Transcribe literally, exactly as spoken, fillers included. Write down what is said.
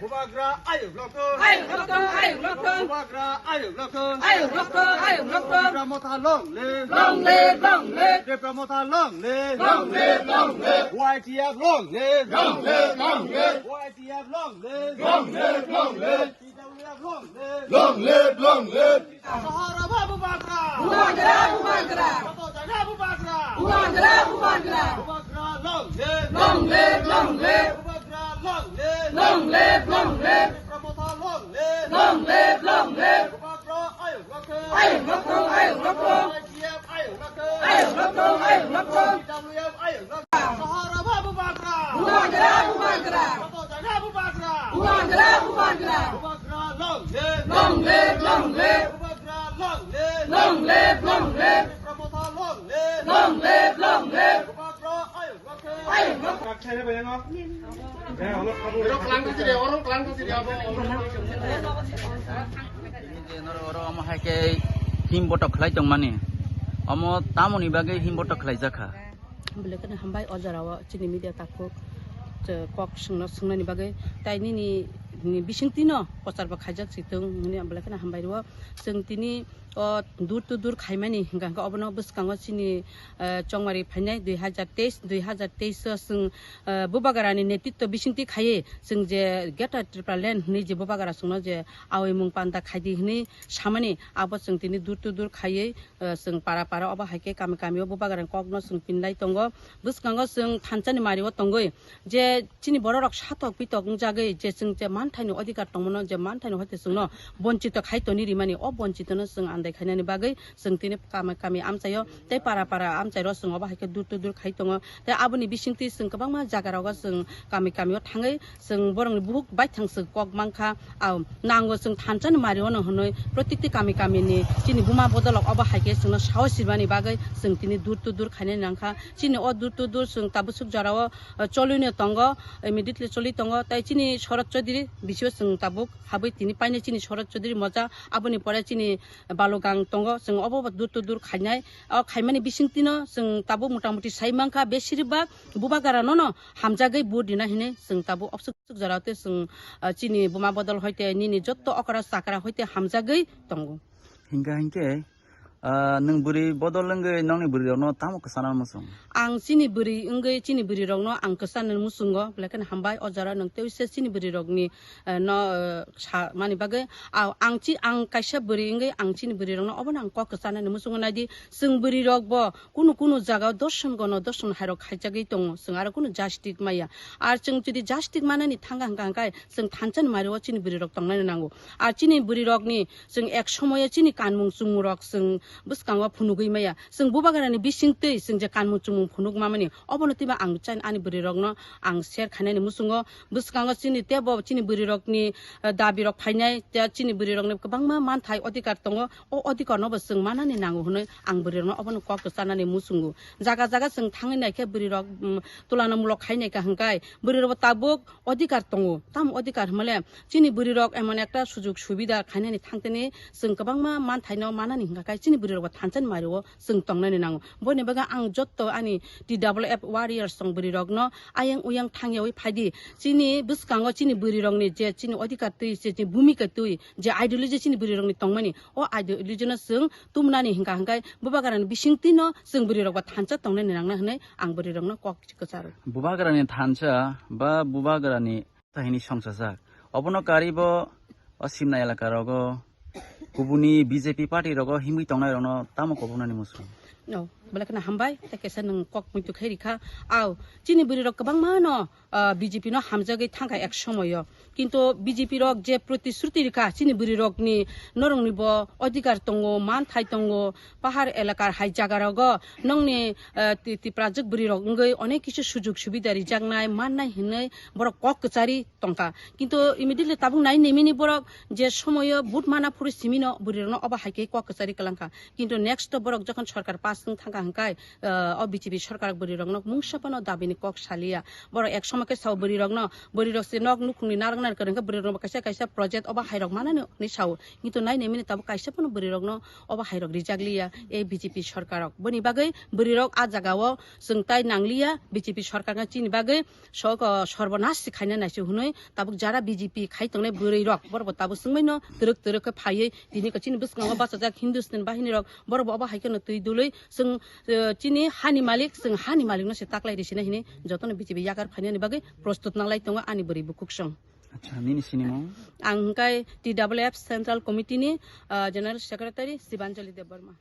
Bubagra ayuk lokthung. Ayuk lokthung, ayuk lokthung. Bubagra ayuk lokthung. Ayuk lokthung, ayuk lokthung. Tipra Motha long live. Long live, long live. Tipra Motha long live. Long live, long live. Y T F long live. Long live, long live. Y T F long live. Long live, long live. T W F long live. Long live, long live. Sahara ba Bubagra. Bubagra, Bubagra. Joto jaga Bubagra. Bubagra, Bubagra. Bubagra long live. Long live, long live. Bubagra long live. Long live, long live. Tipra Motha long live. Long live, long live. Bubagra ayuk lokthung. Ayuk lokthung, ayuk lokthung. Y T F ayuk lokthung. Ayuk lokthung, ayuk lokthung. T W F ayuk lokthung. Sahara ba Bubagra. Bubagra, Bubagra. Joto jaga Bubagra. Bubagra, Bubagra. Bubagra long live. Long live, long live. Bubagra long live. Long live, long live. Tipra Motha long live. Long live, long live. Bubagra ayuk lokthung. Ayuk lokthung. Oro, oro, omo hai khe him botok khlai tongmani. Omo tamoni bagwi him botok khlai jakha? Belai kheno hambai o jora o chini media takhuk, kok swngno, swngnani bagwi. Tai nini, nini bisingtwi no kwchar bo khaijak si thung hwnwi ang belai kheno hambai rwo. Chwng tini o dur to dur khaimani hwnkha hwnkhe obono bwskango chini, eh, chongmari phainai dui hazar teis, dui hazar teis o chwng, eh, Bubagrani netritwo bisingtwi khaiwi chwng je Greater Tipraland hwnwi je Bubagra chwngno je awi mung panda khaidi hwnwi samani abo chwng tini dur to dur khaiwi, eh, chwng para para obo hai khe kami kami o Bubagrani kokno chwng pinlai tongo. Bwskango chwng thansani mari o tongwi je chini bororok satok pitok wngjagwi je chwng je manthaini odhikar tongmano, je manthaini hoite chwngno bonchito khai toni rimani, o bonchitono chwng andai khainani bagwi chwng tini kami kami amchaio tei para para amchairo chwng obo hai khe dur to dur khai tongo. Tei aboni bisingtwi chwng kwbangma jagarogo chwng kami kamio thangwi chwng borokni buhuk baithang chwng kok mankha. Au, nango chwng thansani mari ono hwnwi protikti kami kamini chini buma bodolok obo hai khe chwngno sahosi rwmani bagwi chwng tini dur to dur khainani nangkha. Chini o dur to dur chwng tabuk suk jorao, eh, cholwino tongo, immediately choli tongo. Tai chini Shorod Chaudhary bisio chwng tabuk habwi tini painai chini Shorod Chaudhary moja, aboni pore chini Balugang tongo, chwng obo bo dur to dur khainai. O khaimani bisingtwino chwng tabuk motamuti sai mankha, besiribak Bubagranono hamjagwi vote rina hinwi chwng tabuk obsuk jorao tei chwng, ah, chini buma bodol hoite nini jotto okra chakra hoite hamjagwi tongo. Hingkha hinkhe, ah, nwng bwrwi bodol wngwi nokni bwrwirokno tamo kwchana muchung? Ang chini bwrwi wngwi chini bwrwirokno ang kwchana muchungo, belai kheno hambai o jora nwng tei se chini bwrwirokni, eh, no, eh, sa mani bagwi. Au, ang chi-, ang kaisa bwrwi wngwi ang chini bwrwirokno obono ang kok kwchanani muchungo naidi. Chwng bwrwirokbo kunu kunu jagao dorson gono dorson hairok khaijagwi tongo, chwng aro kunu justice maya. Ar chwng jodi justice manani thangkha hwnkha hwnkhe chwng thansani mario chini bwrwirok tongnani nango. Ar chini bwrwirokni chwng ek somoyo chini kanmung chumung rok chwng bwskango phunugwi maya. Chwng Bubagrani bisingtwi chwng je kanmung chumung phunukma mani, obono twibo ang chani ani bwrwirokno ang share khainani muchungo. Bwskango chini teibo chini bwrwirokni, eh, dabirok phainai, tei chini bwrwirokni kwbangma manthai odhikar tongo. O odhikarno bo chwng manani nango hwnwi ang bwrwirokno obono kok kwchanani muchungo. Jaga jaga chwng thangwi naikhe bwrwirok, mm, tulana mulok khai naikha hwnkhe bwrwirokbo tabuk odhikar tongo. Tamo odhikar hwnmale chini bwrwirok emon ekta sujug subida khainani thangtini chwng kwbangma manthaino manani hwnkha khe chini bwrwirokbo thansani mario chwng tongnani nango. Boni bagwi ang jotto ani T W F warriors tong bwrwirokno ayang uyang thangyawi phaidi. Chini bwskango chini bwrwirokni je chini odhikar twi, je chini bhumika twi, je ideology chini bwrwirokni tongmani, o ideology no chwng tumnani hwnkha hwnkhe Bubagrani bisingtwino chwng bwrwirokbo thansa tongnani nangna hwnwi ang bwrwirokno kok kwcharo. Bubagrani thansa ba Bubagrani tahini songsajak. Obono karibo o Simna elaka rogo kubuni B J P party rogo himwi tongnai rokno tamo koboknani muchung? No, belai kheno hambai, tei kaisa nwng kok muitu khai rikha. Au, chini bwrwirok kwbangma no, ah, B J P no hamjagwi thangkha ek somoyo. Kintu B J P rok je protishruti rikha, chini bwrwirokni norokni bo odhikar tongo, manthai tongo, pahar elakar hai jaga rogo nongni, ah, ti-, Tiprajwk bwrwirok wngwi onek kisu sujug subida rijaknai, mannai hinwi borok kok kwchari tongkha. Kintu immediately tabuk nai nimini borok je somoyo vote mana phuru simino bwrwirokno obo hai khe kok kwchari kwlangkha. Kintu next to borok jokhon sorkar pass wng thangkha, Hwnkhe, ah, o B J P sorkar bwrwi rokno mungsa phano dabini kok saliya. Borok ek somo khe sao bwrwi rokno, bwrwi rok se nok nukhungni narwk narwk kwrwngkhe bwrwi rokno kaisa kaisa project obo hai rok manani hinwi sao. Kintu nai nai mani tabuk kaisa phano bwrwi rokno obo hai rok rijak liya, e B J P sorkar rok. Boni bagwi bwrwi rok a jaga o chwng tai nang liya, B J P sorkar no chini bagwi sok, o, sorbonas se khaina naisu hwnwi tabuk jara B J P khai tongnai bwrwi rok borok bo tabuk swngmai no twrwk twrwk khe phaiwi tini ko chini bwskango bachajak Hindustan bahini rok borok bo obo hai kheno twi dului chwng, eh, chini hani malik, chwng hani malik no se taklai risina hini jotono B J P yakar phainani bagwi prostut nanglai tongo ani bwrwi bukhuk song. Acha, nini sinimo? Ang hwnkhe T W F Central Committee ni, ah, General Secretary Sibanjali Debbarma.